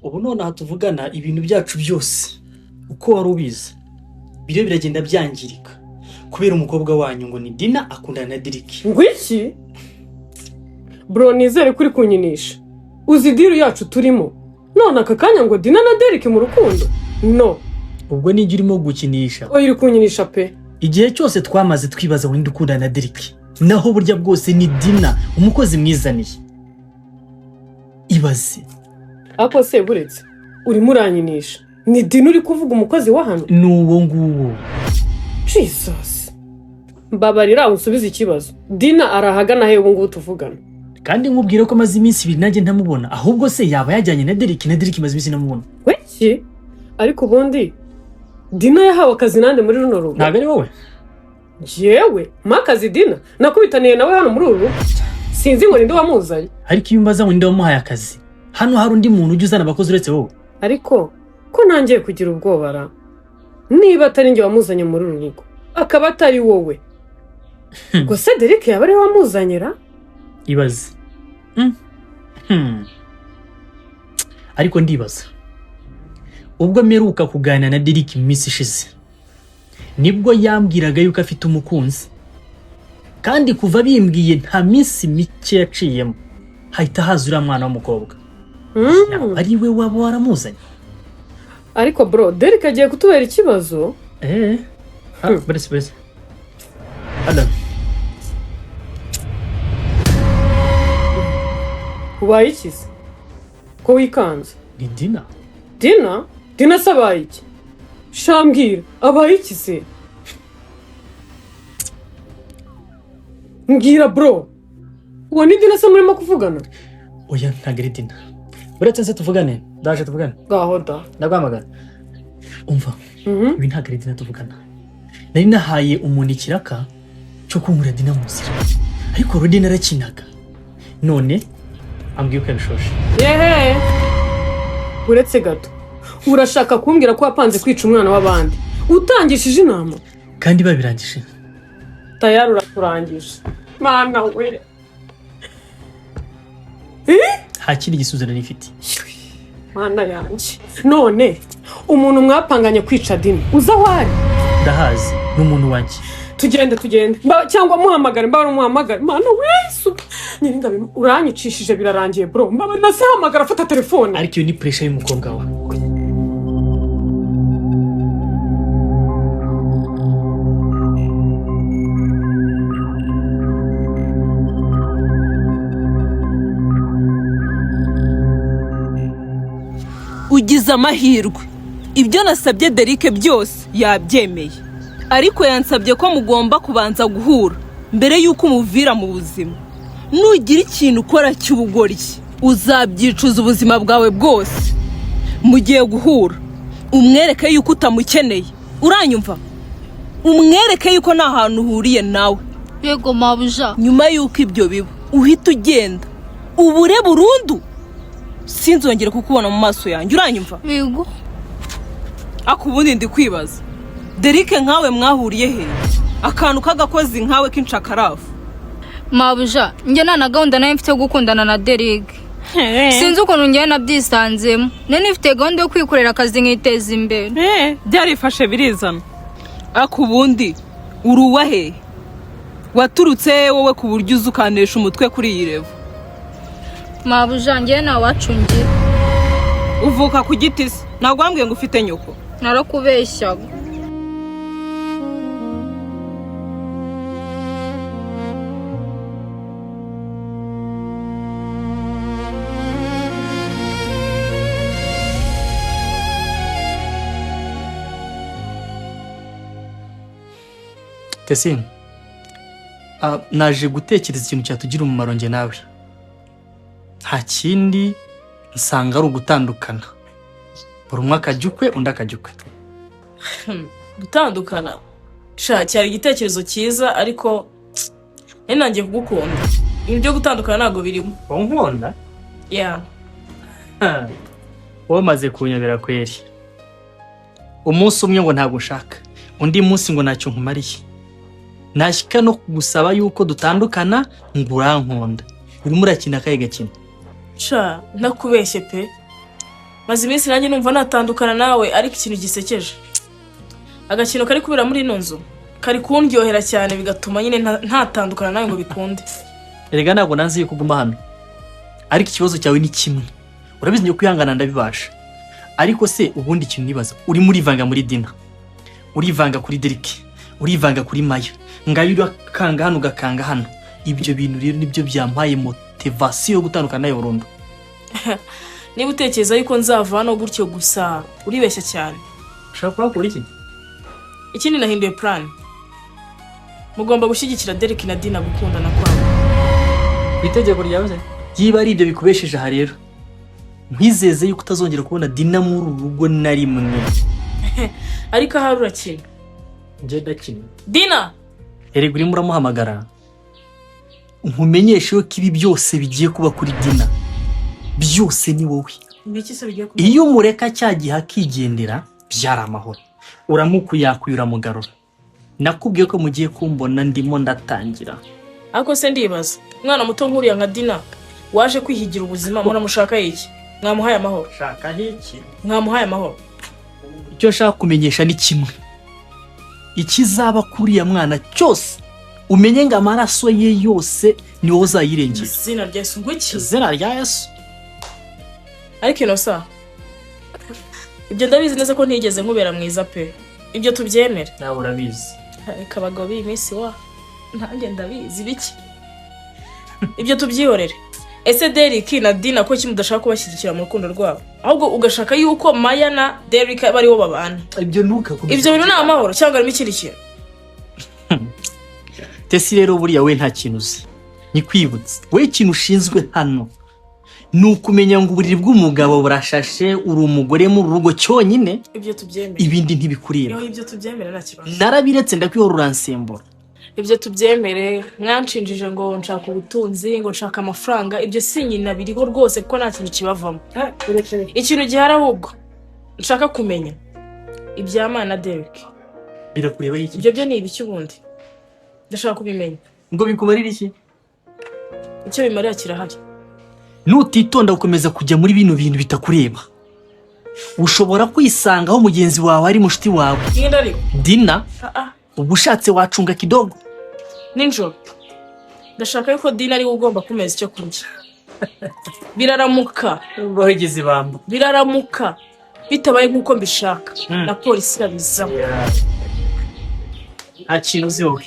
Ubu nonaha tuvugana, ibintu byacu byose uko wari ubizi biriyo biragenda byangirika kubera umukobwa wanyu ngo ni Dina akundana na Derek. Ngo iki? Bro, nizere ko uri kunyinisha. Uzi deal yacu turimo? None aka kanya ngo Dina na Derek mu rukundo? No. Ubwo nijya urimo gukinisha. Oya, uri kunyinisha pe. Igihe cyose twamaze twibaza ngo ninde ukundana na Derek, naho burya bwose ni Dina umukozi mwizaniye. Ibaze. Ariko se buretse, urimo uranyinisha? Ni Dina uri kuvuga, umukozi wa hano? Ni uwo nguwo. Jesus, mbabarira unsubize ikibazo. Dina arahagana he ubu ngubu tuvugana? Kandi nkubwire ko amaze iminsi 2 nanjye ntamubona. Ahubwo se yaba yajyanye na Derek? Na Derek maze iminsi ntamubona. Weki? Ariko ubundi Dina yahawe akazi nande muri runo rugo? Ntabwo ari wowe? Jewe mpa akazi Dina? Nakubitaniye nawe hano muri uru rugo, sinzi ngo ninde wamuzanye. Ariko iyo umbaza ngo ninde wamuhaye akazi, hano hari undi muntu ujya uzana abakozi uretse wowe? Ariko ko ntangiye kugira ubwoba ra? Niba atari njye wamuzanye muri uru rugo, akaba atari wowe, ubwo se Derek yaba ariwe wamuzanye ra? Ibaze. Ariko ndibaza, ubwo mperuka kuganira na Derek mu minsi ishize, nibwo yambwiraga yuko afite umukunzi, kandi kuva bimbwiye nta minsi mike yaciyemo hahita haza uriya mwana w'umukobwa. Yaba ari we waba waramuzanye? Ariko bro, Derek agiye kutubera ikibazo. Eh, ah, buretse, buretse. Adam. Ubaye iki se ko wikanze? Ni Dina. Dina? Dina se abaye iki? Shambwira, abaye iki se? Mbwira bro, uwo ni Dina se murimo kuvugana? Oya, ntabwo ari Dina. Uretse se tuvugane, ndaje tuvugane. Ngaho da. Ndaguhamagara. Umva, ibi ntabwo ari Dina tuvugana. Nari nahaye umuntu ikiraka cyo kunkura Dina mu nzira, ariko Rodi narakinaga, none ambwiye ko yabishoje. Yehe, uretse gato, urashaka kumbwira ko wapanze kwica umwana w'abandi utangishije inama? Kandi babirangije. Tayari uraturangije, mana we. Nta kindi gisubizo nari mfite. Mana yanjye, none umuntu mwapanganye kwica Dina uza aho ari? Ndahazi, ni umuntu wanjye. Tugende, tugende. Cyangwa muhamagare, mbabara umuhamagare. Mana wesu nyiringabe, uranyicishije, birarangiye bro. Mbabarira se, hamagara, afata telefone. Ariko iyo ni pressure y'umukobwa wawe. Ugize amahirwe, ibyo nasabye Derike byose yabyemeye, ariko yansabye ko mugomba kubanza guhura mbere y'uko umuvira mu buzima. Nugira ikintu ukora cy'ubugoryi, uzabyicuza ubuzima bwawe bwose. Mugiye guhura, umwereke yuko utamukeneye. Uranyumva? Umwereke yuko nta hantu uhuriye nawe. Yego mabuja. Nyuma y'uko ibyo biba, uhita ugenda ubure burundu, sinzongere kukubona mu maso yanjye. Uranyumva? Yego. Ako ubundi ndi kwibaza, Derike nkawe mwahuriye he? Akantu k'agakozi nkawe k'incakarafu. Mabuja, njye nta na gahunda nayo mfite yo gukundana na Derek. Sinzi ukuntu njyewe nabyisanzemo. Nari nifite gahunda yo kwikorera akazi nkiteza imbere. Byarifashe birizana. Ako ubundi uri uwa hehe? Waturutse he wowe ku buryo uza ukanesha umutwe kuri iyi revo? Mabuja, njyewe nta wacu ngira. Uvuka ku giti se? Ntabwo wambwiye ngo ufite nyoko? Narakubeshyaga. Tesi, naje gutekereza ikintu cyatugira umumaro njye nawe. Nta kindi nsanga ari ugutandukana, buri umwe akajya ukwe, undi akajya ukwe. Gutandukana sha cyari igitekerezo cyiza, ariko nari nangiye kugukunda. Ibintu byo gutandukana ntabwo birimo. Wowe nkunda? Yeah. Wowe umaze kunyobera kweri. Umunsi umwe ngo ntabwo ushaka, undi munsi ngo ntacyo nkumariye, nashyika no kugusaba yuko dutandukana ngo urankunda. Urimo urakina akahe gakino? Sha, ntakubeshye pe, Maze iminsi nanjye numva natandukana nawe, ariko ikintu gisekeje, agakino kari kubera muri ino nzu kari kundyohera cyane, bigatuma nyine ntatandukana nawe ngo bikunde. Erega ntabwo nanze yuko uguma hano, ariko ikibazo cyawe ni kimwe. Urabizi njye kwihangana ndabibasha, ariko se ubundi ikintu nibaza, urimo urivanga muri Dina, urivanga kuri Derek, urivanga kuri Maya, ngayo urakanga hano ugakanga hano. Ibyo bintu rero nibyo byampaye motivation yo gutandukana nawe burundu. Niba utekereza yuko nzava hano gutyo gusa, uribeshya cyane. Ushaka kuhakura iki? Ikindi, nahinduye plan. Mugomba gushyigikira Derek na Dina gukundana kwabo. Ku itegeko ryawe se? Niba ari ibyo bikubesheje aha rero, nkwizeze yuko utazongera kubona Dina muri uru rugo na rimwe. Ariko ahari urakina. Njye ndakina? Dina! Erega urimo uramuhamagara. Nkumenyeshe yuko ibi byose bigiye kuba kuri Dina byose ni wowe. Ibiki se bigiye kuba? Iyo umureka cya gihe akigendera byari amahoro. Uramukuyakuye, uramugarura. Nakubwiye ko mugiye kumbona ndimo ndatangira. Ariko se ndibaza, umwana muto nk'uriya nka Dina waje kwihigira ubuzima, muramushaka iki? Mwamuhaye amahoro. Shaka iki? Mwamuhaye amahoro. Icyo nshaka kumenyesha ni kimwe: ikizaba kuri uriya mwana cyose, umenye ngo amaraso ye yose ni wowe uzayirengera. Izina rya Yesu, ngo iki? Izina rya Yesu. Ariko inosa, ibyo ndabizi neza ko ntigeze nkubera mwiza pe, ibyo tubyemere. Nawe urabizi. Ariko abagabo b'iyi minsi wa, nanjye ndabizi biki, ibyo tubyihorere. Ese Derek na Dina ko kimwe udashaka kubashyigikira mu rukundo rwabo, ahubwo ugashaka yuko Maya na Derek aba aribo babana? Ibyo ntukakomeze. Ibyo bintu ni amahoro cyangwa harimo ikindi kintu? Tesi rero, buriya we nta kintu uzi. Nyikwibutse, we ikintu ushinzwe hano ni ukumenya ngo uburiri bw'umugabo burashashe, uri umugore mu rugo cyonyine. Ibyo tubyemere. Ibindi ntibikureba. Iyo ibyo tubyemere, nta kibazo. Narabiretse, ndakwihora, uransembura. Ibyo tubyemere. Mwanshinjije ngo nshaka ubutunzi, ngo nshaka amafaranga. Ibyo si nyina biriho rwose, kuko nta kintu kibavamo. Ikintu gihari ahubwo nshaka kumenya, ibya Mana Derek. Birakureba iki? Ibyo byo ni ibiki ubundi? Ndashaka kubimenya. Ngo bikumarire iki? Icyo bimarira kirahari. Nutitonda gukomeza kujya muri bino bintu bitakureba, ushobora kwisanga aho mugenzi wawe ari mushuti wawe. Genda ariko. Dina. Ah, ah. Ubwo ushatse wacunga kidogo. Nijoro ndashaka yuko Dina ariwe ugomba kumeza icyo kurya. Biraramuka Wigeze ibamba. biraramuka bitabaye nk'uko mbishaka, na polisi irabizamo. Nta kintu uzi wowe.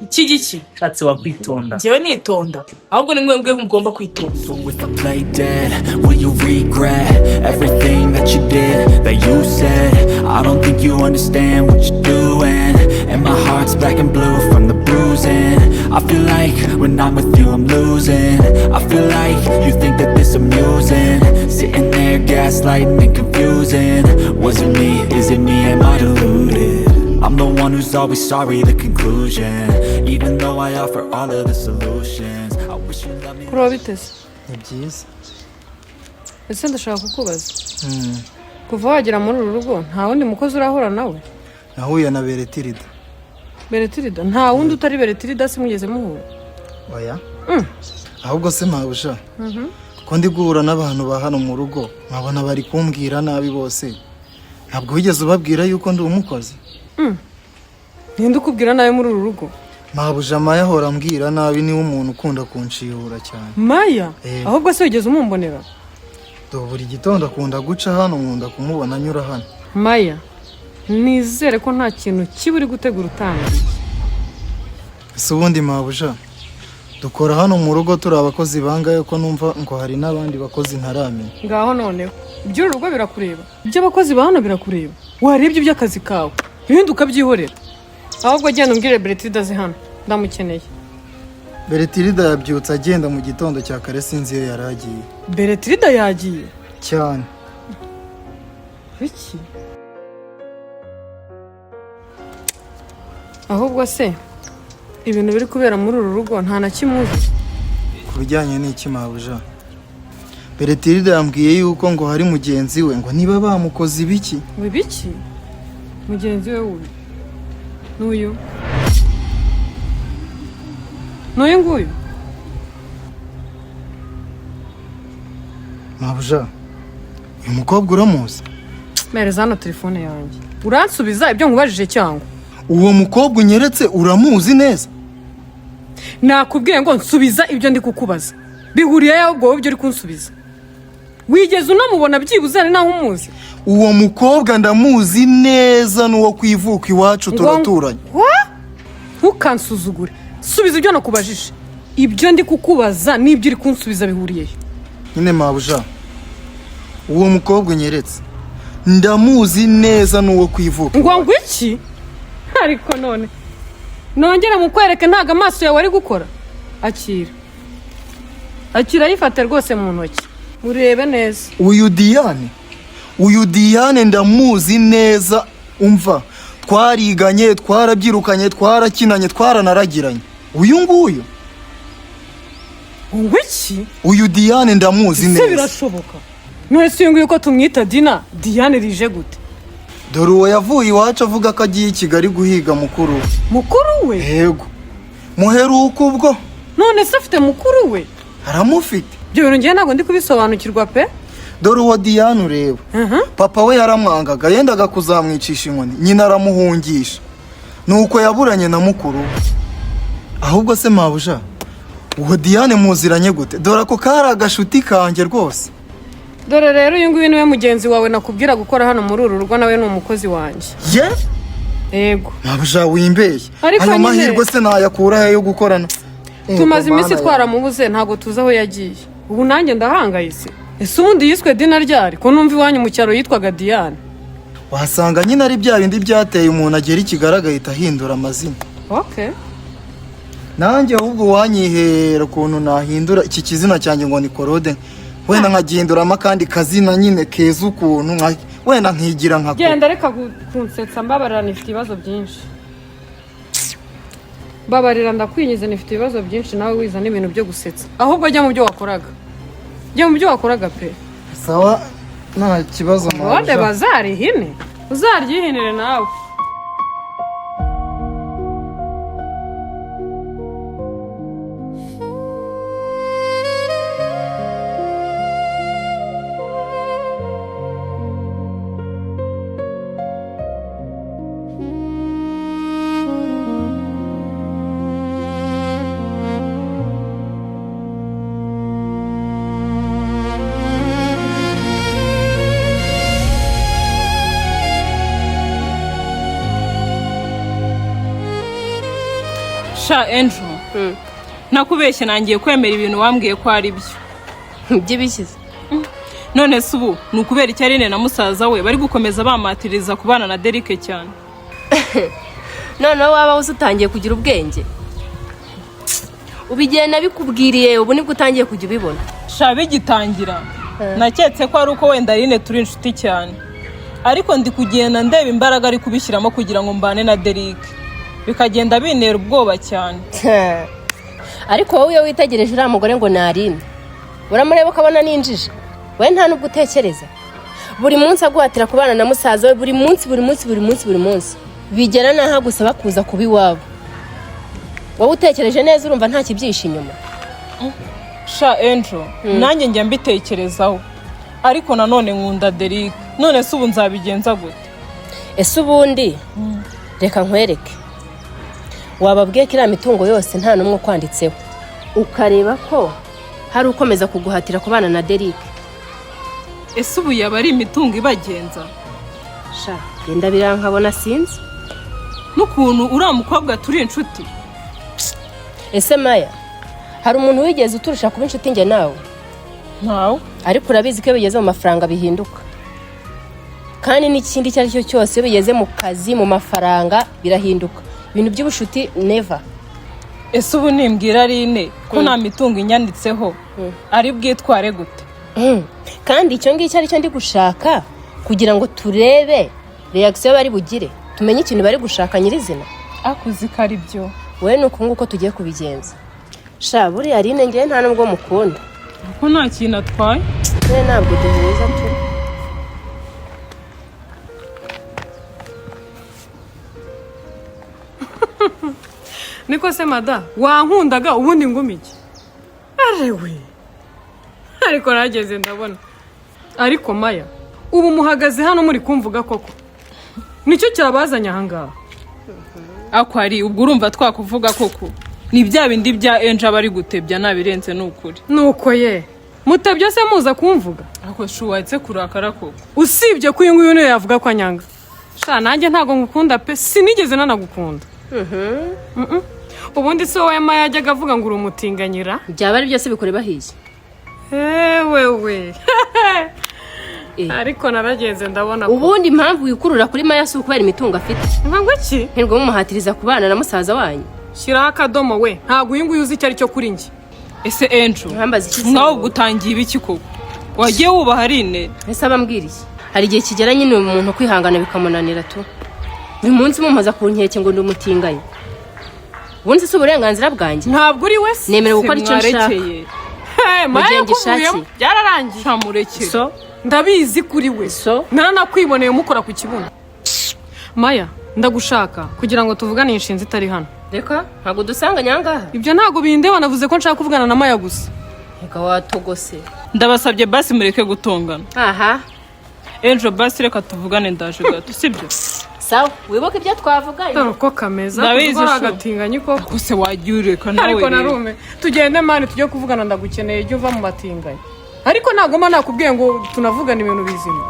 Iki giki? Ushatse wakwitonda. Njyewe nitonda? Ahubwo ni mwebwe mugomba kwitonda. So if I play dead, will you regret everything that you did, that you said? I don't think you understand what you're doing. And my heart's black and blue from the bruising. I feel like when I'm with you, I'm losing. I feel like you think that this amusing, sitting there gaslighting and confusing. Was it me, is it me, am I deluded? I'm the one who's always sorry, the conclusion. Even though I offer all of the solutions, I wish you loved me. Kuri biteze. Ni byiza. Ese ndashaka kukubaza, kuva wagera muri uru rugo nta wundi mukozi urahura nawe? Nahuye na Beretirida. Beretirida? Nta wundi utari Beretirida se mugeze muhura? Oya. Ahubwo se mabuja, ko ndi guhura n'abantu ba hano mu rugo nkabona bari kumbwira nabi bose, ntabwo wigeze ubabwira yuko ndi umukozi? Ninde ukubwira nabi muri uru rugo? Mabuja, Maya ahora ambwira nabi, niwe umuntu ukunda kunshihura cyane. Maya? Eh. Ahubwo se wigeze umumbonera? Dore buri gitondo akunda guca hano, nkunda kumubona anyura hano. Maya, nizere ko nta kintu kiba uri gutegura utangiye. Ese ubundi mabuja, dukora hano mu rugo turi abakozi bangahe, ko numva ngo hari n'abandi bakozi ntaramenya? Ngaho noneho, iby'uru rugo birakureba? Iby'abakozi ba hano birakureba? Warebye iby'akazi kawe, ibindi ukabyihorera. Ahubwo genda umbwire Beretirida azi hano, ndamukeneye. Beretirida yabyutse agenda mu gitondo cya kare, sinzi iyo yari agiye. Beretirida yagiye? Cyane. Biki? Ahubwo se ibintu biri kubera muri uru rugo nta na kimwe uzi? Ku bijyanye n'iki, mabuja? Beretirida yambwiye yuko ngo hari mugenzi we, ngo niba bamukoze ibiki. Ngo ibiki? Mugenzi we wuyu n'uyu n'uyu nguyu? Mabuja, Uyu mukobwa uramuzi? Mpereza hano telefone yanjye. Uransubiza ibyo nkubajije cyangwa? Uwo mukobwa unyeretse uramuzi neza? Nakubwiye ngo nsubiza ibyo ndi kukubaza. Bihuriye ahubwo wowe ibyo uri kunsubiza? Wigeze unamubona byibuze? Hari n'aho umuzi? Uwo mukobwa ndamuzi neza, n'uwo ku ivuko iwacu, turaturanye. Ntukansuzugure. Subiza ibyo nakubajije. Ibyo ndi kukubaza n'ibyo uri kunsubiza bihuriye he? Nyine mabuja, uwo mukobwa unyeretse ndamuzi neza, n'uwo ku ivuko. Ngo iki? Ariko none nongere mukwereke, ntabwo amaso yawe ari gukora. Akira, akira, yifate rwose mu ntoki murebe neza. Uyu Diane, uyu Diane ndamuzi neza. Umva, twariganye, twarabyirukanye, twarakinanye, twaranaragiranye. Uyu nguyu. Ngo iki? Uyu Diane ndamuzi Se neza. birashoboka? None se uyu nguyu ko tumwita Dina, Diane rije gute? Dore uwo yavuye iwacu avuga ko agiye i Kigali guhiga mukuru we. Mukuru we? Yego, muheruka ubwo. None se afite mukuru we? Aramufite. Ibyo bintu ngewe ntabwo ndi kubisobanukirwa pe. Dore uwo Diane ureba, papa we yaramwangaga, yendaga kuzamwicisha inkoni, nyina aramuhungisha, nuko yaburanye na mukuru we. Ahubwo se mabuja, uwo Diane muziranye gute? Dore ako kari agashuti kanjye rwose. Dore rero uyu nguyu niwe mugenzi wawe nakubwira gukora hano muri uru rugo, nawe ni umukozi wanjye. Ye? Yego. Mabuja, wimbeye. Ariko Ayo nyine- mahirwe se nayakura he yo gukorana? Tumaze Yego, iminsi Mana. twaramubuze, ntabwo tuzi aho yagiye. Ubu nanjye ndahangayitse. Ese ubundi yiswe Dina ryari, ko numva iwanyu mu cyaro yitwaga Diane? Wasanga nyine ari bya bindi byateye, umuntu agera i Kigali agahita ahindura amazina. Okay. Nanjye ahubwo wanyihera ukuntu nahindura iki kizina cyanjye ngo ni Korode, wenda nkagihinduramo akandi kazina nyine keza ukuntu, wenda nkigira nka Genda, reka kunsetsa. Mbabarira, nifite ibibazo byinshi. Mbabarira, ndakwinyize, nifite ibibazo byinshi, nawe wiza n'ibintu byo gusetsa. Ahubwo jya mu byo wakoraga, jya mu byo wakoraga pe. Sawa, nta kibazo. Bode. Mabuja. Bazarihine, uzaryihinire nawe. Sha Enjo, nakubeshye, nangiye kwemera ibintu wambwiye ko ari byo. By'ibishyize? None se ubu ni ukubera icyo Aline na musaza we bari gukomeza bamatiriza kubana na Derike cyane? Noneho waba uzi utangiye kugira ubwenge. Ubu igihe nabikubwiriye, ubu nibwo utangiye kujya ubibona? Sha, bigitangira naketse ko ari uko wenda Aline turi inshuti cyane, ariko ndi kugenda ndeba imbaraga ari kubishyiramo kugira ngo mbane na Derike, bikagenda bintera ubwoba cyane. Ariko wowe iyo witegereje uriya mugore ngo ni Aline, uramureba ukabona n'injiji. We nta nubwo utekereza, buri munsi aguhatira kubana na musaza we, buri munsi, buri munsi, buri munsi, buri munsi, bigera n'aho agusaba kuza kuba iwabo. Wowe utekereje neza, urumva nta kibyihishe inyuma? Sha Enjo, nanjye njya mbitekerezaho, ariko nanone nkunda Derike. None se ubu nzabigenza gute? Ese ubundi reka nkwereke, wababwiye ko iriya mitungo yose nta n'umwe ukwanditseho, ukareba ko hari ukomeza kuguhatira kubana na Derike. Ese ubu yaba ari imitungo ibagenza? Sha, genda birankabona, sinzi. N'ukuntu uriya mukobwa turi inshuti. Ese Maya, hari umuntu wigeze uturusha kuba inshuti njye nawe? Ntawe. Ariko urabizi ko iyo bigeze mu mafaranga bihinduka, kandi n'ikindi icyo ari cyo cyose, iyo bigeze mu kazi, mu mafaranga, birahinduka. Ibintu by'ubushuti, never. Ese ubu nimbwira Aline ko nta mitungo inyanditseho, ari bwitware gute? Kandi icyo ngicyo aricyo ndi gushaka kugira ngo turebe réaction bari bugire, tumenye ikintu bari gushaka nyirizina. Akuzi ko ari byo. Wowe ni uku nguko tugiye kubigenza. Sha, buriya Aline ngewe nta nubwo mukunda. Kuko nta kintu atwaye. We ntabwo duhuza tu. Niko se mada, wankundaga ubundi nguma iki? Arewe, ariko nageze ndabona. Ariko Maya, ubu muhagaze hano muri kumvuga koko? Nicyo cyabazanye ahangaha? Akwari, ubwo urumva twakuvuga koko? Ni bya bindi bya enje aba ari gutebya, nabirenze ni ukuri. Nuko ye mutabyo se muza kumvuga? Ako shuwatse kurakara koko? Usibye ko uyu nguyu niyo yavuga ko anyanga, sha nanjye ntabwo ngukunda pe, sinigeze nanagukunda. Ubundi se wowe Maya yajyaga avuga ngo uri umutinganyira? Byaba ari byose bikore bahiye. Ewewe, ariko naragenze ndabona ko Ubundi impamvu wikurura kuri Maya si ukubera imitungo afite? Ngo iki? Ntirwo mumuhatiriza kubana na musaza wanyu. Shyiraho akadomo we, ntabwo uyu nguyu uzi icyo ari cyo kuri njye. Ese enjo, Nkambaza iki se? Nkawe ubwo utangiye ibiki koko? Wagiye wubaha Aline. Ese abambwiriye, hari igihe kigera nyine umuntu kwihangana bikamunanira tu. Buri munsi mumuhoza ku nkeke ngo ndi umutinganyi, ubundi si uburenganzira bwanjye? Ntabwo uri we se? Nemerewe gukora icyo nshaka. Mwarekeye. Hey, Maya Mu gihe yakuvuyemo ngishakiye. byararangiye. Ntamurekere. So Ndabizi kuri we. So Naranakwiboneye mukora ku kibuno. Maya, ndagushaka kugira ngo tuvugane iyi nshinzi itari hano. Reka, ntabwo dusanga nyangaha. Ibyo ntabwo bindeba, navuze ko nshaka kuvugana na Maya gusa. Reka, watogose. Ndabasabye basi mureke gutongana. Aha. Enjo, basi reka tuvugane, ndaje gato, sibyo? Sawa, wibuke ibyo twavuganye. Dore uko kameza. Ndabizi. Kuko ari Shu. agatinganyi koko. Gusa wagiye ureka nawe Ariko rero. Narume, tugende mani, tujye kuvugana, ndagukeneye. Ujye uva mu batinganyi. Ariko ntabwo mba nakubwiye ngo tunavugane ibintu bizima.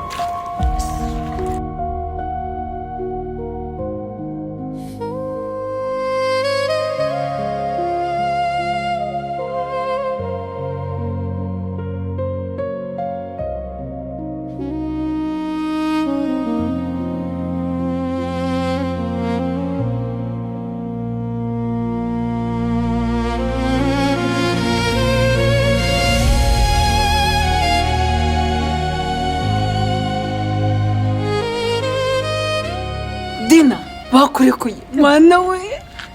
Dina, bakurekuye mwana we!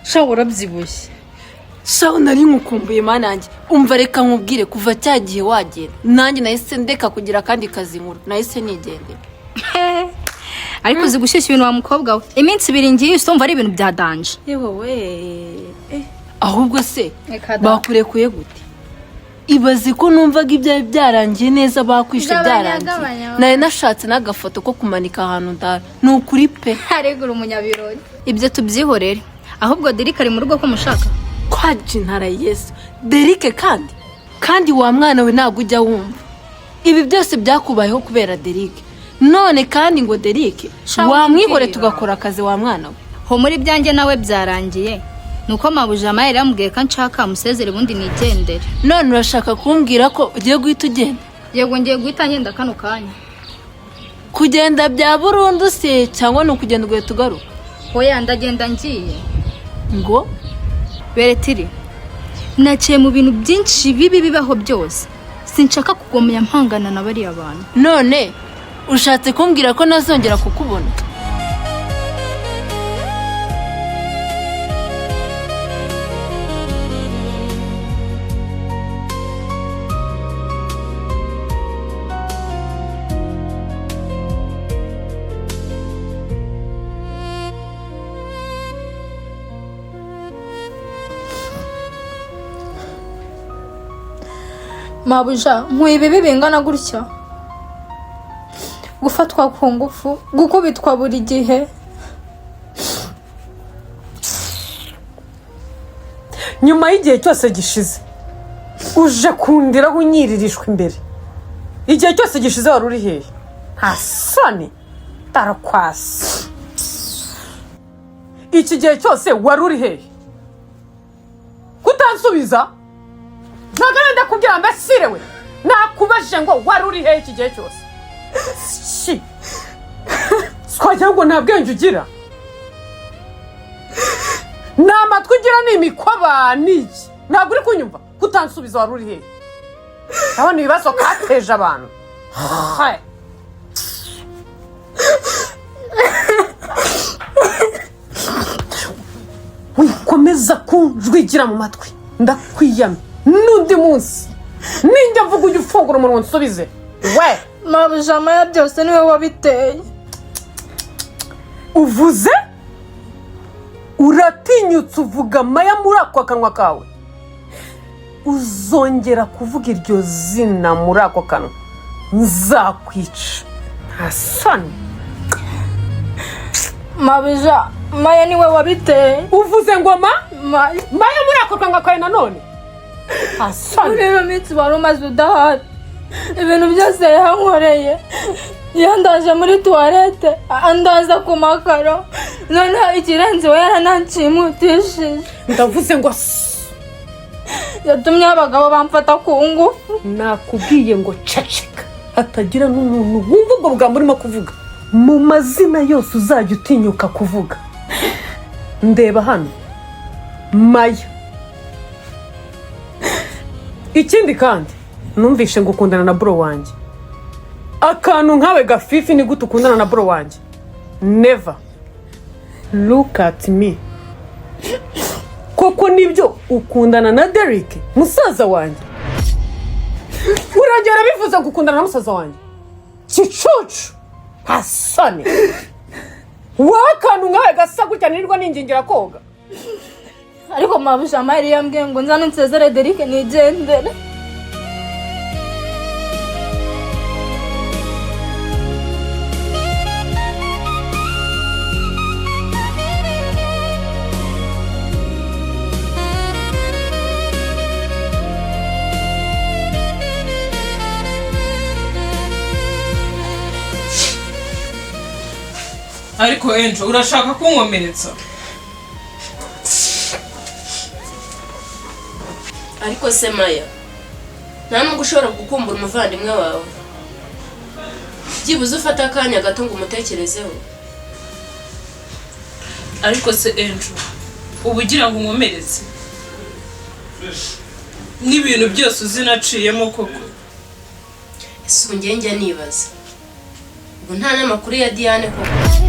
Sha, urabyibushye. Shaho, nari nkukumbuye mana yanjye. Umva, reka nkubwire, kuva cya gihe wagenda nanjye nahise ndeka kugira akandi kazi nkuru, nahise nigendera. Ariko uzi gushyushya ibintu wa mukobwa we! Iminsi 2 ngiye usumva ari ibintu bya danger. Yewe we, ahubwo se Reka da. bakurekuye gute? Ibaze ko numvaga ibyawe byarangiye neza, bakwishe. Gabanya, Byarangiye. gabanya. Nari nashatse n'agafoto ko kumanika ahantu ndara, ni ukuri pe. Aregura umunyabirori, ibyo tubyihorere. Ahubwo Derike ari mu rugo ko mushaka? Kwaje ntara yesu, Derike kandi wa mwana we, ntabwo ujya wumva ibi byose byakubayeho kubera Derike? None kandi ngo Derike! Sha, Wamwihore wambwira. tugakora akazi wa mwana we. Ho muri byanjye nawe byarangiye, nuko mabuja Mayeri yamubwiye ko nshaka amusezere ubundi nigendere. None urashaka kumbwira ko ugiye guhita ugenda? Yego, ngiye guhita ngenda kano kanya. Kugenda bya burundu se, cyangwa ni ukugenda ugahita ugaruka? Hoya, ndagenda ngiye. Ngo? Beretiri, naciye mu bintu byinshi bibi bibaho byose, sinshaka kugomya mpangana na bariya bantu. None ushatse kumbwira ko nazongera kukubona? Mabuja, nkuye ibibi bingana gutya, gufatwa ku ngufu, gukubitwa buri gihe. Nyuma y'igihe cyose gishize uje kundiraho unyiririshwa imbere, igihe cyose gishize wari uri hehe? Nta soni, tarakwasi! Iki gihe cyose wari uri hehe kutansubiza? Ntabwo ari ndakubwira mbasirewe, nakubajije ngo wari uri hehe iki gihe cyose? Shi, twagira ngo nta bwenge ugira, ni amatwi ugira ni imikoba ni iki? Ntabwo uri kunyumva? Kutansubiza, wari uri hehe? Ndabona ibibazo kateje abantu. Hai. Wikomeza kunjwigira mu matwi, ndakwiyamye. N'undi munsi ninjya mvuga ujya ufungura umunwa nsubize we. Mabuja, Maya byose niwe wabiteye. Uvuze, uratinyutse uvuga Maya muri ako kanwa kawe? Uzongera kuvuga iryo zina muri ako kanwa, Nzakwica, nta soni. Mabuja, Maya niwe wabiteye. Uvuze ngoma? Maya. Maya muri ako kanga kawe nanone, nta soni. Muri ino minsi wari umaze udahari, ibintu byose yankoreye, yandaje muri tuwarete, andaza ku makaro, noneho ikirenze we yarananshimutishije. Ndavuze ngo Yatumye abagabo bamfata ku ngufu. Nakubwiye ngo ceceka, hatagira n'umuntu wumva ubwo bwambo urimo kuvuga. Mu mazina yose uzajya utinyuka kuvuga, ndeba hano, Maya. Ikindi kandi, numvishe ngo ukundana na bro wanjye. Akantu nkawe gafifi, ni gute ukundana na bro wanjye? Never. Look at me. Koko nibyo, ukundana na Derek musaza wanjye? Uragera bivuze ngo ukundana na musaza wanjye? Kicucu, hasane wowe, akantu nkawe gasa gutya nirirwa ningingira koga. Ariko mabuja, Maya yari yambwiye ngo nzane nsezere Derike nigendere. Ariko Enjo, urashaka kunkomeretsa? Ariko se Maya, nta nubwo ushobora gukumbura umuvandimwe wawe, byibuze ufate akanya gato ngo umutekerezeho? Ariko se Enjo, uba ugira ngo unkomeretse n'ibintu byose uzi naciyemo koko? Ese ubu njye njya nibaza, ubu nta n'amakuru ya Diane koko?